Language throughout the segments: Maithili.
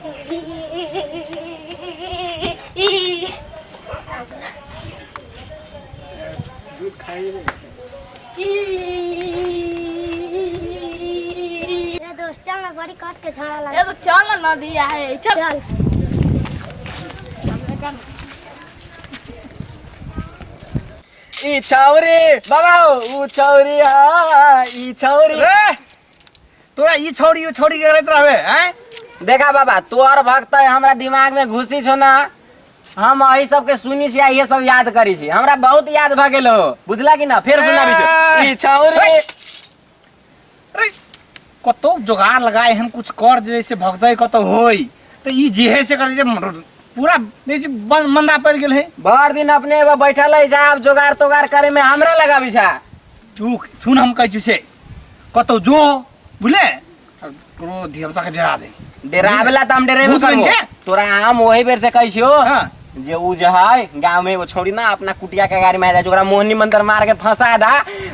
दूध खाई ए दोस्त चल ना, बड़ी कस के झाड़ा ए लगा। तो चल ना, नदी आहे, चल। चल। ई छौरी बाबा, ऊ छौरी, हा ई छौरी। रे तोरा ई छौड़ी ऊ छौड़ी के करैत रहबे हैं? देखा बाबा, तोहर भक्त है हमरा दिमाग में घुसी छो ना, हम एही सबके सुनी छी आ इहे सब याद करी छी, हमरा बहुत याद भ गेल हो, बुझला कि ना? फेर सुनाबी छो ई छौरी। अरे कतौ जोगाड़ लगाए एहन कुछ कर जैसे भगतै कतौ होई तऽ ई जे है से कर जे पूरा जैसे मंदा पड़ि गेल है। भर दिन अपने एगो बैठल है साहब, जोगाड़ तोगाड़ करे में हमरा लगाबी छा। तू सुन, हम कहै छी से कतौ जो बुझले तोरो धिया पुता के डरा दे। डरावेला तऽ हम डरेबे भूत बनि करबो के? तोरा हम वही बेर से कहै छियो जे ऊ जे है गांव में एगो छौड़ी ना अपना कुटिया के गाड़ी में आ जाय छै, ओकरा मोहनी मंत्र मार के फंसा दा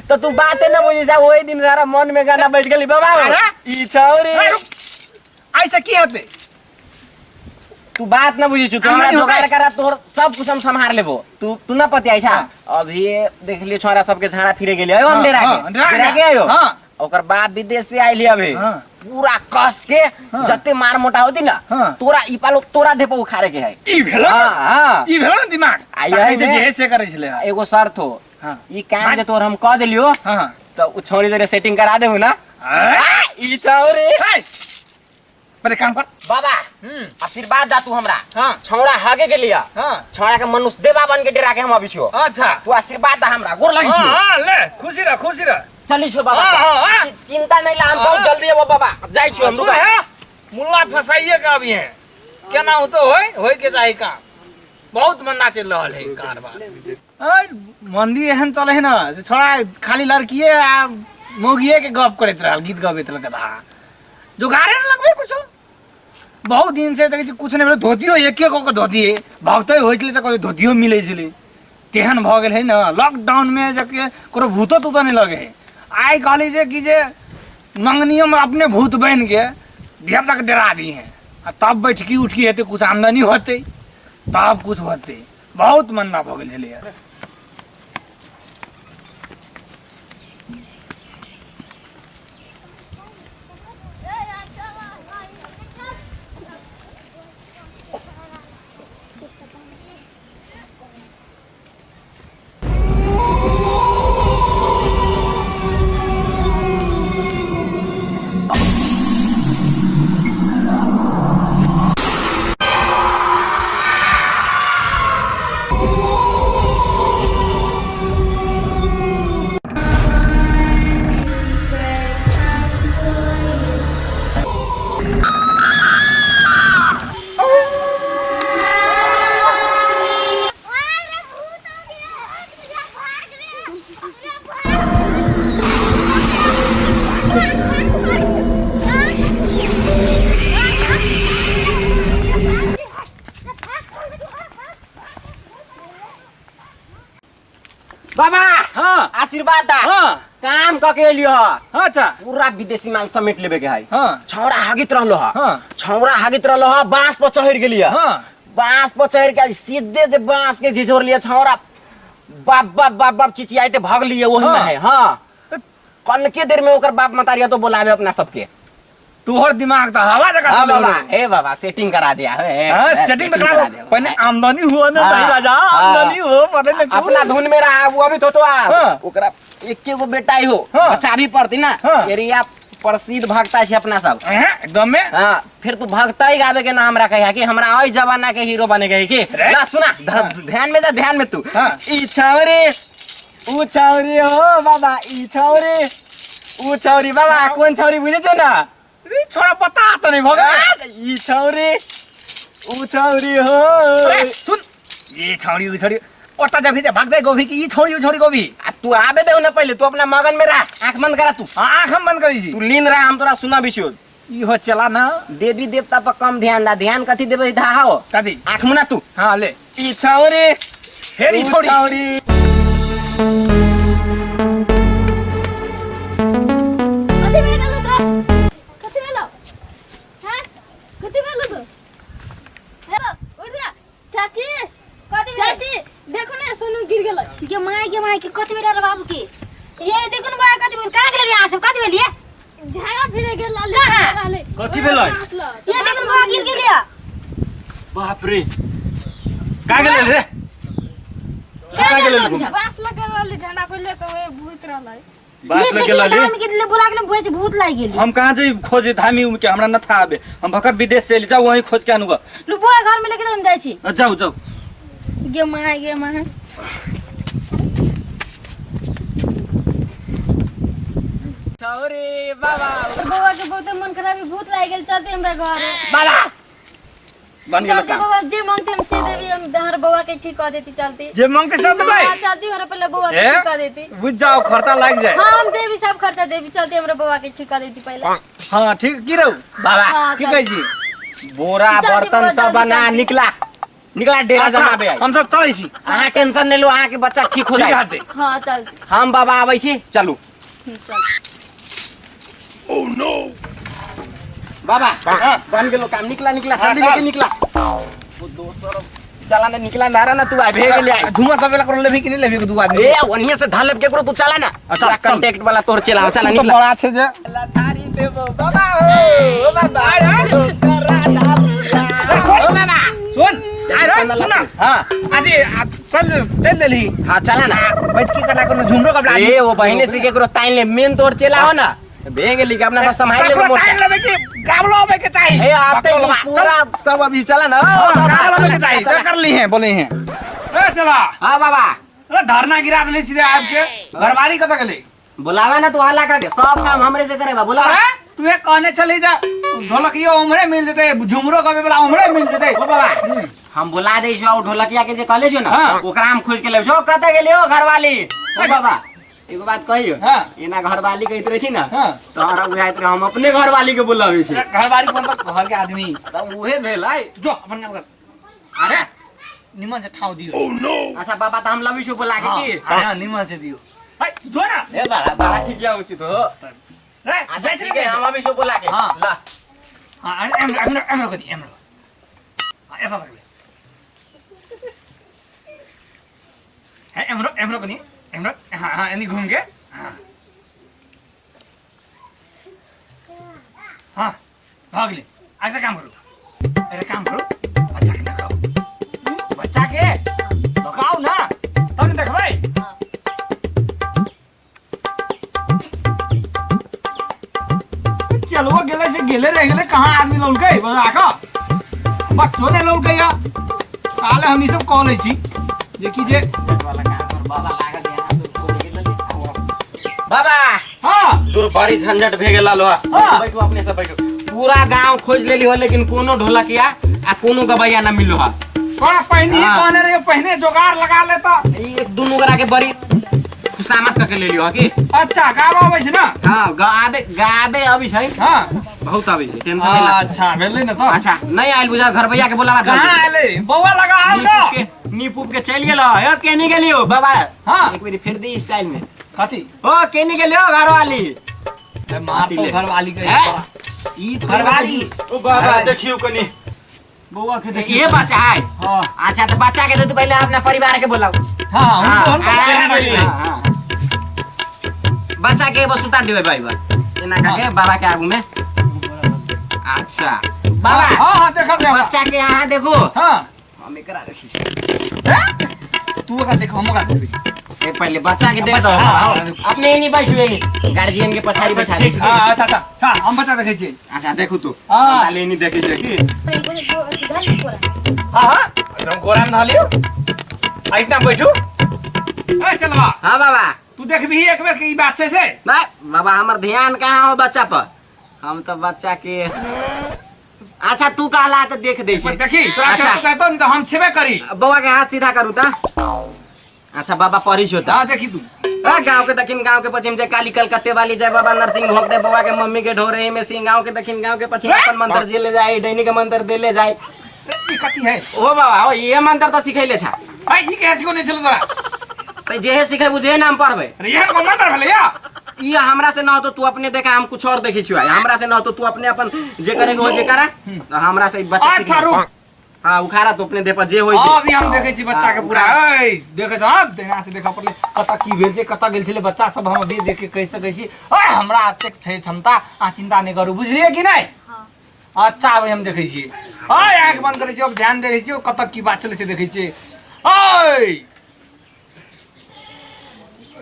तो तू बाते न बुझी जा। वही दिन सारा मन में गाना बैठ गेली बाबा। अरे? ई छौरी। अरे रुक। ऐसा की होते? तू बात न बुझी छु, तू हमरा आमदनी जोगाड़ होतै? करा, तोहर सब कुछ हम सम्हार लेबो। तू तू न पतियाई छा। अभी देख लियो छोरा सबके झाड़ा फिरे गेलियो हम हाँ, डेरा हाँ, के डेरा डेरा के। के आयो। ओकर बाप विदेश से आइली अभी। पूरा कस के जते मार मोटा होती ना तोरा ई पालो तोरा देह पर उखाड़े के है। ई भेलो ना? हाँ, हाँ। ई भेलो ना दिमाग? आ यही तखन से में जे से करै छलै। एगो शर्त हो। ई काम जे तोर हम कह देलियो तो उ छौड़ी जरे सेटिंग करा देबू ना? हाँ? ई छौड़ी। हे! पहिले काम कर। बाबा, आशीर्वाद दा तू हमरा। छौड़ा हागे के लिया। छौड़ा के मनुष्य देवा बन के डरा के हम अभी छियो। तू आशीर्वाद दा हमरा, गोर लगी हाँ, छियो। हाँ, ले, खुशी रह, खुशी रह। चली छियो बाबा। हाँ, हाँ, हाँ। चिंता नहीं ला, हम बहुत जल्दी अबो बाबा। जाइ छियो हम, सुन रुका। है, मुल्ला फसाइए के अभी है। केना होतो होय, होय के चाही काम। बहुत मन्ना चलि रहल है कारबार। अय, मंदी एहन चले है ना, से छोड़ा खाली लड़किए आ मौगिए के गप करैत रहल, गीत गबैत रहल गधा। जोगाड़े न लगबै कुछो। बहुत दिन से देखै छी कुछ नहि भेलै, धोतियो एक एक के धोती भगतै होइ छलै तऽ कहियो धोतियो मिलै छलै। तेहन भऽ गेल है ने लॉकडाउन में जे कि कोनो भूतो तूतो नहि लगे है। आइ कहली जे कि जे मंगनियो में अपने भूत बनि के धियापुता के डरा दी है आ तब बैठकी उठकी हेतै, कुछ आमदनी होतै तब कुछ होतै। बहुत मन्दा भऽ गेल छलैया। बाबा, हाँ। आशीर्वाद दा। हाँ। काम क के एलियो ह। अच्छा। पूरा विदेशी माल समेट लेबे के है। हाँ। छौड़ा हागित रहलो ह। हाँ। छौड़ा हागित रहलो ह, बांस पर चढ़ गेलिय। हाँ। बांस पर चढ़ के सीधे जे बांस के झिझोर लिया छौड़ा, बाप बाप बाप बाप चिचियाते भाग लिए वही में हाँ। है। हाँ। कनके देर में ओकर बाप मतारिया तो बोलावे अपना सबके। तोहर दिमाग तो हवा जगह हाँ चलल बाबा, रहे। हे बाबा, सेटिंग करा दिया, हे, हाँ, हे, सेटिंग तो सेटिंग करा करा दो। दिया। पहले आमदनी हुआ ना, हाँ, भाई राजा, हाँ। आमदनी हो, पता नहीं क्यों। अपना धुन में रहा, वो अभी तो तो आप। हाँ। ओकरा एके गो बेटा ही हो, हाँ। बच्चा भी पड़ती ना। हाँ। एरिया प्रसिद्ध भक्ता है अपना सब। हाँ, एकदम में। हाँ, फिर तू भक्ता ही गावे के नाम रखे है कि हमरा ओई जमाना के हीरो बने गए कि। रे। ना सुना, ध्यान में जा, ध्यान में तू। हाँ। ई छौरी, ऊ छौरी हो बाबा, ई छौरी, ऊ छौरी बाबा, कोन छौरी बुझे छौ ना? रे छोड़ा पता तो नहीं भगा। ई छौरी, ऊ छौरी हो। अरे, सुन, ये छौरी, ऊ छौरी, ओता जब भी भाग दे गोभी की, ई छौरी, ऊ छौरी गोभी। आ तू आबे दे ना पहले, तू अपना मगन में रह, आंख बंद करा तू। हाँ, आंख हम बंद करी छी। तू लीन रह, हम तोरा सुना बिछो। इहो चला ना। देवी देवता पर कम ध्यान दा, ध्यान कथी देबे धा हो। कथी? आंख मुना तू। हाँ, ले। ई छौरी, फेर ई ऊ छौरी। छौरी। कथी भेल गेलो दोस्त? कथी भेलो? हैं? कथी भेलो तो? माय के कथि भेल रे बाबू के ये देखो न बा कथि भेल कहाँ गेल यहाँ सब कथि भेल ये झाड़ा फिरे गेल लाले कहाँ? रहले कथी भेलै? ये देखो न बा गिर गेल ये बाप रे का गेल रे कहाँ गेल गेल रे? बांस लगे रहले झंडा पहिले तो ओए भूत रहलै बास लग गेल हम के दिले बोला के बुझे भूत लाग गेली हम कहाँ जाई खोजे धामी उम के हमरा न था आबे हम भकर विदेश से जाऊ वहीं खोज के आनुगा लू बुआ घर में लेके तो हम जाइ छी जाऊ जाऊ गे माय गे माय सॉरी बाबा बउआ के बहुते मन खराब है, भूत लाग गेल चलते हमरा घर बाबा बन गेल चलते काम बउआ जे मांगते हम से देवी हम हमरा बउआ के ठीक कर देती चलती जे मांगते सब देबै हाँ, चलती हमरा पहले बउआ के ए? ठीक कर देती बुझ जाओ खर्चा लाग जाए हाँ हम देवी सब खर्चा देवी चलती हमरा बउआ के ठीक कर देती पहले हाँ ठीक की रहू बाबा हाँ, की चल। कहै छी बोरा जल्दी बर्तन बोरा, सब जल्दी, बना जल्दी। निकला निकला डेरा अच्छा, जमाबे आई हम सब चलै छी अहाँ टेंशन नहीं लो अहाँ के बच्चा ठीक हो ठीक जाए हाथे हाँ चल हम बाबा आबै छी चलू चल बाबा हाँ। बन गेलो काम निकला निकला हाँ, जल्दी चल। लेके निकला वो दोसर चला ना निकला नारा ना तू आइ भे गेली आई झुमा तबेला करो लेबी कि नहीं लेबी दू आदमी ए ओनिए से धर लेब केकरो तू चला ना अच्छा, पूरा चल। कांटेक्ट वाला तोर चलाओ चला तू तो निकला बड़ा छै जे लतारी देबो बाबा ओ ओ बाबा ओ बाबा सुन आइ रे सुन ना हां आदि आ, चल चल देली हां चला ना बैठ के कटा कोनो झुमरो कपड़ा ए वो बहिने से केकरो ताइन ले मेन तोर चला हो ना भे गेली के अपना सब संभाल लेबो मोटा ताइन लेबे कि गावलो आबे के चाही ए आते बकलो ही बा, चल। पूरा सब अभी चला ना ओ हाँ, बाबा, गावलो आबे चला, के चाही चला, तो कर ली हैं बोले हैं ए चला हां बाबा अरे धरना गिरा देली सीधे आब के घरवाली कत गेली बुलावा ना तू हल्ला करके सब काम हमरे से करे बा बुलावा अरे तू एक कहने चली जा ढोलकियो उमरे मिल जेते झुमरो गबे वाला उमरे मिल जेते ओ बाबा हम बुला दै छौ ढोलकिया के जे कहले छौ ना हाँ। ओकरा हम खोज के लेब छौ कतऽ गेली ओ घरवाली ओ बाबा एगो बात कहियो हाँ। एना घरवाली कहैत रहै छी ना हाँ। तो हमरा बुझाइत रहे हम अपने घरवाली के बुलाबै छी घरवाली के मतलब घर के आदमी तब उहे भेल है जो अपन काम कर अरे निमन से ठाव दियो अच्छा बाबा त हम लबै छौ बुला के की हाँ हाँ, निमन से दियो हाय जो ना ए बाबा बड़ा ठीक है उचित हो रे अच्छा ठीक है हम अभी छौ बुला के हाँ। ला हाँ अरे एमरो एमरो एमरो कदी एमरो हाँ ऐसा लगले है एमरो एमरो कदी एमरो हाँ हाँ एनी घूम के हाँ हाँ भाग ले ऐसा काम करो अरे काम करो बच्चा के नखाओ बच्चा के नखाओ ना तब ने देखबै चलबो गेले से गेले रह गेले कहाँ आदमी लौलकै बस आका बच्चो ने लौलकै या काले हम ई सब कह लै छी जे कि जे बाबा हाँ दूर बड़ी झंझट भे गेल लो हाँ। बैठो अपने से बैठो पूरा गांव खोज लेली हो लेकिन कोनो ढोलकिया आ कोनो गबैया ना मिलो हा थोड़ा पहिने ही हाँ। कहने रहे पहिने जोगाड़ लगा लेता ई एक दुनू गोरा के बड़ी खुशामत करके ले लियो की अच्छा गाबो अबै छै ना हाँ गाबे गाबे अबै छै हाँ बहुत अबै छै टेंशन नहीं ला अच्छा भेलै ने तब अच्छा नहीं आयल बुझा घर भैया के बोलावा कहाँ जल्दी एलै बौआ लगा आउ नीप ना उप के नीप उप के चलि गेल हो केनी गेलियो बाबा हाँ। एक बेरी फिर दी स्टाइल में कथी ओ केनी गेलियो घरवाली ए, मार तो घरवाली के हैं? ई तो घरवाली ओ बाबा देखियो कनी बौआ के देखियो ये बच्चा है हाँ अच्छा तो बच्चा के दे तू पहले अपना परिवार के बोलाओ हाँ हाँ, उनको उनको हाँ, कहना हाँ, हाँ। बच्चा के बस उतार देबै भाई बस एना करके बाबा के आगू में अच्छा बाबा हाँ हाँ देखा दे बच्चा के यहाँ देखो हाँ हम एकरा देखी छी। तू ओकरा देख हम ओकरा देखबै ए पहले बच्चा के देख दो हाँ, हाँ, अपने ही नहीं बैठू एनी गार्जियन के पछाड़ी बैठा दे हाँ अच्छा अच्छा अच्छा हम बच्चा देखै छियै अच्छा देखू तू हाँ। हमरा लेनी देखै छै की हाँ हाँ एकदम गोरा में धलियो ऐठना बैठू ए चलवा हाँ बाबा तू देखबही एक बेर के ई बात छै से ना बाबा हमर ध्यान कहाँ हो बच्चा पर हम तो बच्चा के अच्छा तू कहला तो देख दे छै देखी तोरा अच्छा। के कहतो नहीं तो हम छेबे करी बौआ के हाथ सीधा करू ता अच्छा बाबा पढ़ी छो ता हाँ देखी तू आ, गांव के दक्षिण गांव के पश्चिम जय काली कलकत्ते वाली जय बाबा नरसिंह भोग दे बौआ के मम्मी के ढोरे में सिंह गांव के दक्षिण गांव के पश्चिम अपन मंत्र जे ले जाए डैनी के मंत्र दे ले जाए ई कथी है ओ बाबा ओ ये मंत्र तो सिखैले छा भाई ई कहे छिको नहीं छलो तोरा त जेहे सिखेबू जे नाम पढ़बै अरे एहन कोन मंत्र भेलै या ई हमरा से ना हो तो तू अपने देखा हम कुछ और देखी छियै हमरा से ना हो तो तू अपने अपन जे करे हो जे करा तो हमरा से ई बच्चा अच्छा रुक हां, उखाड़ा तो अपने देह पर जे होई छै। अभी हम देखै छी बच्चा के पूरा। ऐ देखै त अब तेना से देखऽ पड़लै कतऽ की भेल छै, कतऽ गेल छलै बच्चा सब, हम अभी देख के कहि सकै छी। ओए हमरा एतेक छै क्षमता, अहाँ चिंता नहि करू, बुझलियै कि नहि? अच्छा अभी हम देखै छियै। ओए आँखि बंद करै छियै, अब ध्यान देखै छियै कतऽ की बात चलै छै, देखै छियै। ओए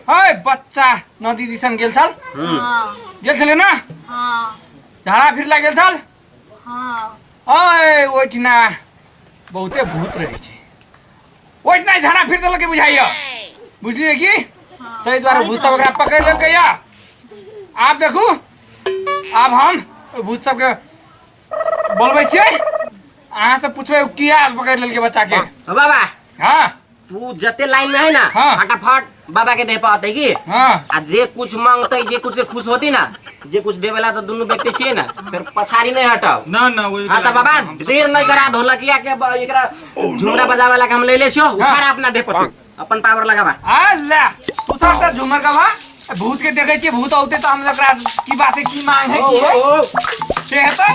ओए बच्चा नदी दिसन गेल छल? गेल छलै ना? झाड़ा फिरला गेल छल? ओए ओहिठिना बहुते भूत रहै छै, ओहिठिना झाड़ा फिर देलकै बुझाइया, बुझलियै की? ताहि दुआरे भूत सब ओकरा पकड़ि लेलकै। या आब देखू, आब हम ओहि भूत सबके बोलबै छियै, अहाँ सब पुछबै किया पकड़ि लेलकै बच्चा के। बाबा हाँ तू जते लाइन में है ना, हाँ। फटाफट बाबा के दे पाते की। हाँ। आ जे कुछ मांगते, जे कुछ से खुश होती ना, जे कुछ देवेला तो दोनों व्यक्ति छिए ना, फिर पछाड़ी नहीं हटाओ। ना ना वही। हाँ तो बाबा देर नहीं करा, ढोलकिया के एकरा झुमरा बजावे ला के हम ले ले छियो, उखाड़ा अपना दे पतू, अपन पावर लगाबा। आ ले तू सब झुमर गवा, भूत के देखै छियै, भूत औते तऽ हम ओकरा की बात है, की मांग है, की है से हेतै।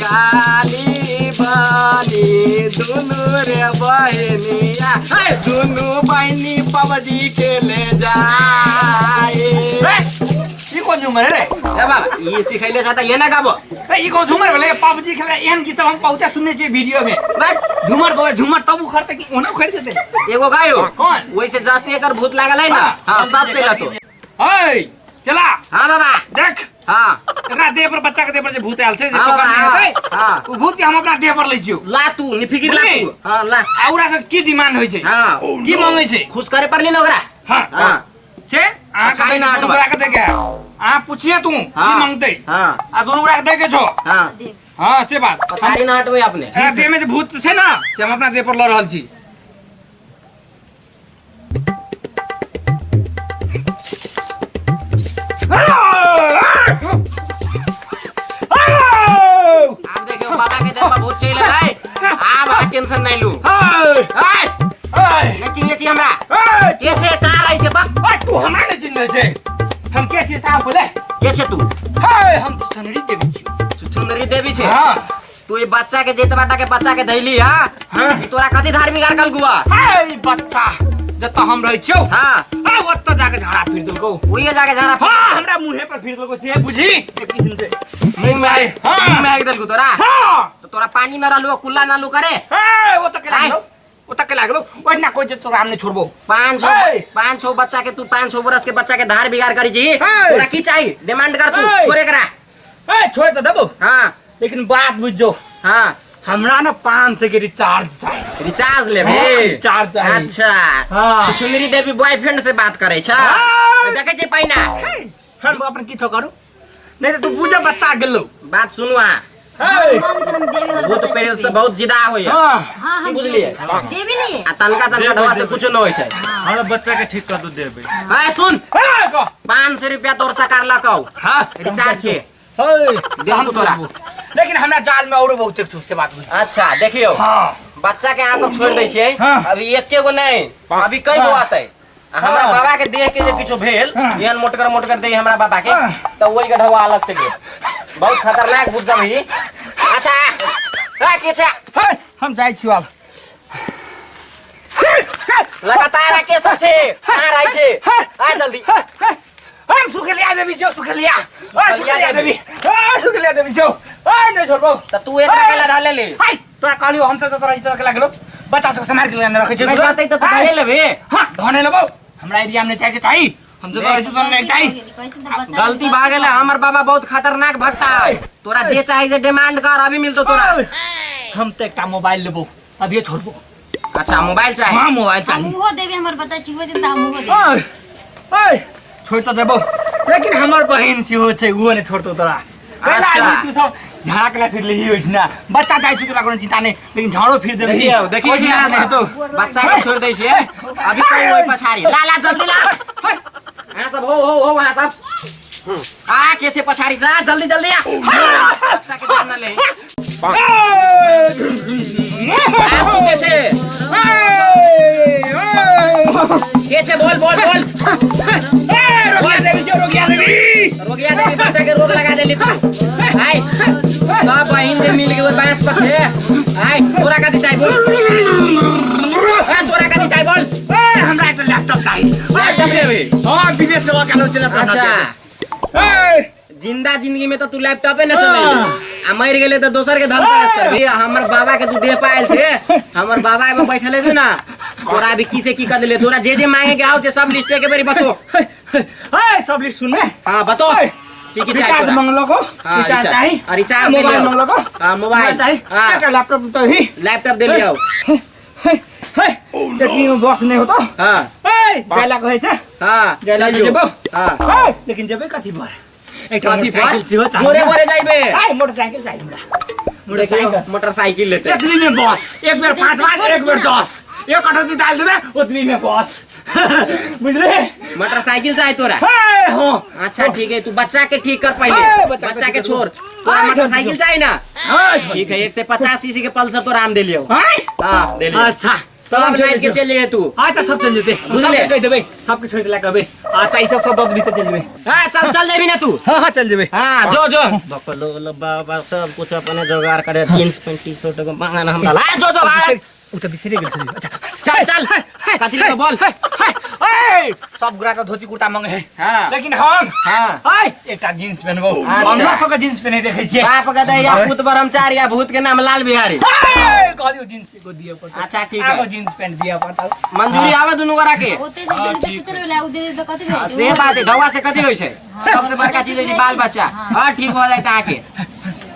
काली बाली दुनू रे बहिनिया, दुनू बहिनी पबजी खेले जाए। रे, ई कोन झुमर है रे? ए बाबा ई सिखैले छ त ये ना गाबो। रे, ई कोन झुमर भेलै? पबजी खेले एहन गीत सब हम बहुते सुनने छियै वीडियो में। बट झुमर गवे झुमर तब उखड़ते कि ओना उखड़ जेतै? एगो गायो कौन? वैसे जाते एकर भूत लागल है ना, हाँ सब चला तो। है चला। हाँ बाबा देख। हाँ एकरा देह पर बच्चा के देह पर जे भूत आयल छै, जे हाँ पकड़ने बाबा, हेतै, हाँ। ओ भूत के हम अपना देह पर लै छियौ। ला तू निफिकिर ला बुझली? तू। हाँ ला। आ ओकरा से की डिमांड होइ छै? हाँ। की मांगै छै? खुश करे पड़ली ना ओकरा। हाँ। हाँ। से अहाँ अच्छा, के ना दुनू गोरा के देके अहाँ पूछिए तू की हाँ। मांगतै? हाँ। आ दुनू गोरा के देके छौ। हाँ। हाँ से बात। पछाड़ी ना हटबै अपने। एकरा देह में जे भूत छै ना, से हम अपना देह पर लऽ रहल छी। आब देखियो बाबा के देह पर भूत चलि एलै, आब अहाँ टेंशन नहीं लू। नहीं चिन्हले छी हमरा। के छै कहाँ रहै छै बक? तू हमरा नहीं चिन्हले छै? हम के छियै तार बोले? के छै तू? हे हम छुछुनरी देवी छियौ। छुछुनरी देवी छै? हाँ। तू ई बच्चा के जेतबा टा के बच्चा के धैली, हाँ? हाँ। ई तोरा कथी धार्मिक आर कल गुआ? हे बच्चा जतऽ हम रहै छियौ, हाँ। आ ओतऽ जाके झाड़ा फिर देलकौ। ओहिए जाके झाड़ा फिर? हाँ, हमरा मुँहे पर फिर देलकौ, से बुझी एक किस्म से मुँह में हाँ। मुँह में हाकि देलकौ तोरा? हाँ। तो तोरा पानी में रहलौ, कुल्ला नालू करे? हे ओतऽ के आँय। लागलौ, ओतऽ के लागलौ, ओहिना कोइ जे तोरा हम नहि छोड़बौ। 5-6 बच्चा के तू 5-6 बरस के बच्चा के धार बिगाड़ करी छी, तोरा की चाही? डिमांड कर तू, छोड़े एकरा। ए छोड़ तऽ देबौ। हाँ। लेकिन बात बुझ जो। हाँ। हमरा ना 500 के रिचार्ज चाही। रिचार्ज लेबे? हाँ, रिचार्ज चाही। अच्छा। हाँ। छुछुनरी देवी बॉयफ्रेंड से बात करै छ? हाँ। देखै छी पहिना। हे, हम अपन किछो करू नहीं तो तू बुझ बच्चा गेलौ। बात सुनू अहाँ। हे। भूत प्रेत से बहुत जिदा होइया। हाँ। हाँ, हम बुझलियै? देवी नहीं। आ तनका तनका ढवा से कुछो न होइ छै। हमरा बच्चा के ठीक कर दो देबै। हे सुन। हे, कह। 500 रुपया तोर सरकार लकौ। हाँ। रिचार्ज के। हे, देबू हम तोरा। तोरा। लेकिन हमरा जाल में औरो बहुत छौ से बात बुझ। अच्छा देखियौ। हाँ। बच्चा के अहाँ सब छोड़ दै छियै। हाँ। अभी एके गो नहीं, अभी कई गो हाँ। आतै। आ हमरा हाँ। बाबा के देह के जे किछो भेल, हाँ। एहन मोटगर मोटगर देह हमरा बाबा के, हाँ। त ओहि के ढवा अलग से गेल। बहुत खतरनाक भूत सब ही। अच्छा, आ, के छै? हे, हम जाइ छियौ आब। लगातार आ के सब छै? कहाँ रहै छै? आ जल्दी। हम सुखेलिया देवी छियौ, सुखेलिया। आ, सुखेलिया देवी। आ, सुखेलिया देवी छियौ। आ, नहि छोड़बौ। त तू एकरा केला धऽ लेली? हाय, तोरा कहलियौ हम सब तोरा इज्जत के लागलो। बच्चा सब सम्हारि के लेने रखै छियौ। नहि कहतै त तू धऽ लेबे? हाँ, धऽ लेबौ। हमरा एरिया में नहि जायके चाही। हम सब तोरा इज्जत नहि चाही। गलती भऽ गेलै, हमर बाबा बहुत खतरनाक भक्ता है। तोरा जे चाही से डिमांड कर, अभी मिलतो तोरा। हम त एकटा मोबाइल लेबौ, अभिये छोड़बौ। अच्छा मोबाइल चाही? हाँ मोबाइल चाही। हम उहो देबे, हमर बच्चा ठीक हो जेतै त हम उहो देबे। ओए, ओए, छोड़ त देबौ, लेकिन हमर बहिन सेहो छै, उहो नहि छोड़तौ तोरा। कैला अच्छा। आदमी तू सब झाड़ा के फिर लेही ओहिठिना। बच्चा जाइ छै तोरा कोनो चिंता नहि, लेकिन झाड़ो फिर देबही। देखियौ, देखियौ कोइ चिंता यहाँ नहि से। हेतौ। बच्चा के छोड़ दै छियै, अभी कहीं ओहि पछाड़ी। ला ला जल्दी ला। अहाँ सब हो हो हो, अहाँ सब। आ के छै पछाड़ी से, आ जल्दी जल्दी आ। बच्चा के जान न ले। आ तू के छै? के छै? बोल बोल बोल। रोगिया देवी छौ, रोगिया देवी। रोगिया देवी बच्चा के रोग लगा देली तू। आइ सब बहिन जे मिल बोल। ए तोरा कथी चाही बोल? ए हमरा एकटा लैपटॉप चाही। लैपटॉप लेबे? हां, विदेश से वकालो चला। अच्छा। ए जिंदा जिंदगी में तो तू लैपटॉपे न चले आ मर गेले तो दोसर के धन परस करबी। हमर बाबा के तू देह पायल छे, हमर बाबा एमे बैठले थे ना, तोरा भी की से की कर देले। तोरा जे जे मांगे के आओ ते सब लिस्ट के बेरी बतो। ए सब लिस्ट सुन ले। हां बतो की की चाहिए रिचार्ज तोरा? मंगलो को। हाँ, रिचार्ज चाही। आ, रिचार्ज दे मोबाइल लियो। मंगलो को। हाँ, मोबाइल। चाही। हाँ। एकटा लैपटॉप तो ही लैपटॉप दे लियो। हे हे देखनी में बॉस नहीं होता। हां ए जायला कहै छै। हां जायला चल जो। जेबो। हां। ए लेकिन जेबै कथी पर? एकटा कथी पर? मोटरसाइकिल सेहो चाही। गोरे गोरे जाइबे। ए मोटरसाइकिल चाही हमरा। मोटरसाइकिल। मोटरसाइकिल लेते। एतनी में बस एक बेर 5 बार एक बेर 10 एक कटौती डाल देबे उतनी में बस बुझले। मोटरसाइकिल चाही तोरा? हे हो। अच्छा ठीक है, तू बच्चा के ठीक कर ए, पहले, बच्चा के बच्चा के ठीक छोड़। करू। तोरा हाँ, मोटरसाइकिल छोड़। चाहिए ना? हाँ, ठीक है, 150 सीसी के पल्सर तोरा हम दे लियो। हाँ? हाँ, दे लियो। अच्छा सब लाइट के चलिए तू। अच्छा सब चल जेते। बुझले? सबके कह देबै, सबके छोड़ देला कहबै। अच्छा ई सब सब दऽ भीतर चल जेबै। हाँ चल चल जेबी ना तू। हाँ हाँ चल जेबै। हाँ जो जो बकलो बाबा सब कुछ अपने जोगाड़ करे, जींस पैंट टी शर्ट को मांगना हमरा। ला जो जो भाई उ त बिसरे गेल छलै। अच्छा चल चल कथी लेबे बोल। ए सब गोरा के धोती कुर्ता मांगे है। हाँ। लेकिन हम हाँ। ए एकटा जींस पहनबो। अच्छा। हमरा सबके जींस पहने देखै छियै। बाप के दैया पूत ब्रह्मचारी या भूत के नाम लाल बिहारी। ए कहलियो जींस एगो दिए पड़तौ। अच्छा ठीक है, आगो जींस पैंट दिए पड़तौ। मंजूरी आवे दुनू गोरा के। ओते जे दिन पे चल उ दे दे कथी भेल? से बात है, ढौआ से कथी होइ छै? सबसे बड़का चीज होइ छै बाल बच्चा। हाँ ठीक हो जाए अहाँके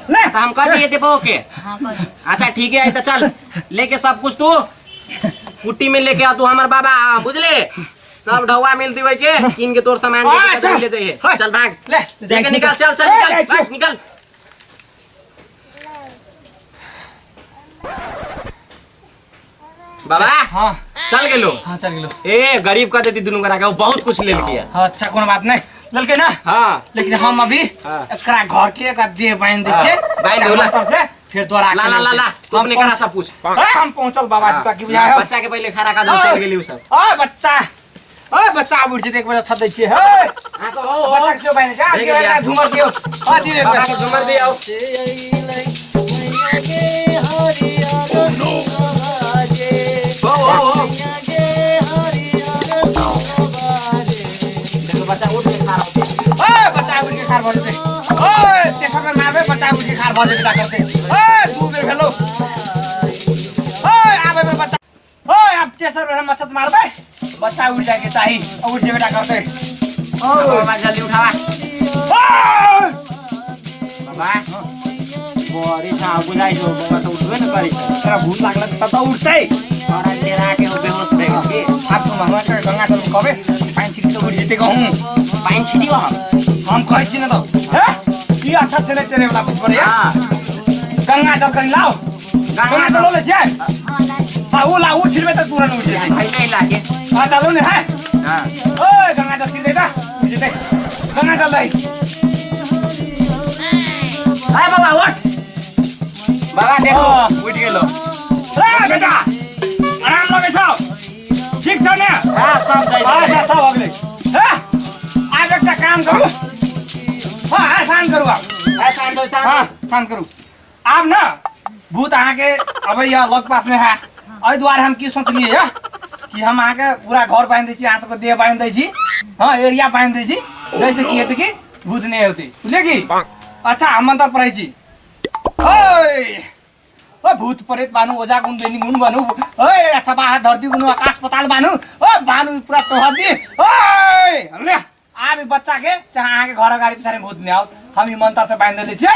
ले तो हम कह दिए थे के। हां कह। अच्छा ठीक है, तो चल लेके सब कुछ तू कुट्टी में लेके आ तू हमर बाबा, बुझले? सब ढौआ मिलती वही के किन के तोर सामान अच्छा। ले जाइए। चल भाग ले लेके निकल, चल चल निकल भाग, निकल। बाबा हाँ चल गेलो। हाँ चल गेलो। ए गरीब कह देती दुनू गोरा के, बहुत कुछ ले लिया। हाँ अच्छा कोनो बात नहीं ललके ना। हाँ लेकिन हम अभी एकरा घर के एकरा देह बांध दै छियै। बांध देबो ला। तर से फिर तोरा ला ला ला ला तू अपने करा सब कुछ। ए हम पहुंचल बाबा जी का की बुझाय। बच्चा के पहले खड़ा कर दो, चल गेली उ सब। ओए बच्चा, ओए बच्चा उठ जेतै एक बेर छत दै छियै। हे हां सब हो बच्चा के सेहो बांध दै छै। आ झुमर दियौ। आ दियौ बाबा के झुमर दियौ। हो हो हो देखो बच्चा उठ के खड़ा हो। ओए बच्चा उठ के खार भ जेतै। ओए तेसर बेर मारबै बच्चा उठ के खार भ जेतै करतै। ओए दू बेर भेलौ। ओए आबै बेर बच्चा। ओए आब तेसर बेर हम मच्छर मारबै बच्चा उठ जाए के चाही, उठ जेबे टा करतै। ओ बाबा जल्दी उठावा। ओए बाबा बड़ी छाव बुझाइ छौ बाबा त उठबे न करै छै। तोरा भूत लागल तब त उठतै। तोरा टेरा के ओ बेहोश भए गेल की? आब तुम हमरा के गंगा जल कहबै पानि छिटी त उठि जेतै कहूँ। पानि छिटियो हम कहै छी न त हे की अच्छा छलै तेरे वाला बुझ पड़ैया। गंगा जल कनि लाओ। गंगा जल ले छियै? हां उ ला, उ छिड़बै त तुरंत उठि जेतै। भाइ नै लागे। हां चलू ने है। हां ओए गंगा जल छिड़ दे त उठि जेतै। गंगा जल दै। हाय बाबा उठ। बाबा देखो उठ गेलो। ए बेटा आराम लगै छौ? ठीक छौ ने? हां सब जाइ। अच्छा सब हो गेलै। हे आब एकटा काम करू। हां आसान करू आब। आसान हो आसान। हां शांत करू आब न भूत अहाँके अबैया लग पास में है। एहि दुआरे हम की सोचलियै या कि हम अहाँके पूरा घर बांधि दै छी, अहाँ सबके देह बांधि दै छी, हाँ एरिया बांधि दै छी, जैसे की हेतै कि भूत नहि होतै, बुझलियै की? अच्छा हम मंत्र पढ़ै छी। ओए ओ भूत प्रेत बानू, ओझा गुण दैनी गुण बानू, ओए अच्छा बाहर धरती गुण आकाश पताल बानू, ओ बानू पूरा चौहद्दी। ओए ले आब ई बच्चा के चाहे अहाँके घर अगाडि पछाडि भूत नहि आओत, हम ई मंत्र से बांधि देले छियै,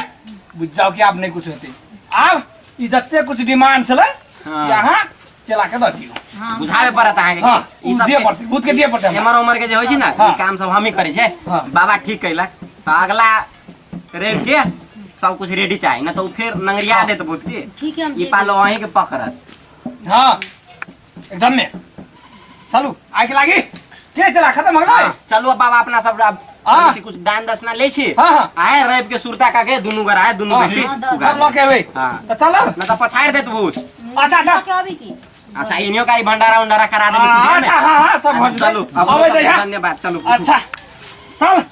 बुझ जाओ कि आब नहि कुछ हेतै। आब ई जते कुछ डिमांड छलै अहाँ चला के दऽ दियौ। बुझाबे पड़त अहाँके हाँ ई सब दिए पड़तै, भूत के दिए पड़तै। एमर उमर के जे होइ छै ने ई काम सब हमही करै छै। बाबा ठीक कैलक त अगला रवि के सब कुछ रेडी चाही ना तो फिर नंगरिया देत भूत के। ठीक है हम ई पालो अहीं के पकड़त। हाँ एकदम में चलू आइ के लागी के चला खत्म हो गेलै। चलू बाबा अपना सब हाँ। कुछ दान दक्षिणा ले छी। हाँ हाँ आए रवि के सुरता का के दुनू गोरा आए दुनू बेटी सब लऽ के एबै। हाँ त चल ना त पछाड़ देत भूत। अच्छा अच्छा के अभी की? अच्छा इनियो का भंडारा उंडारा करा देबे। अच्छा हां हां सब हो जेतै। चलू अबै जाइ। धन्यवाद चलू। अच्छा चल।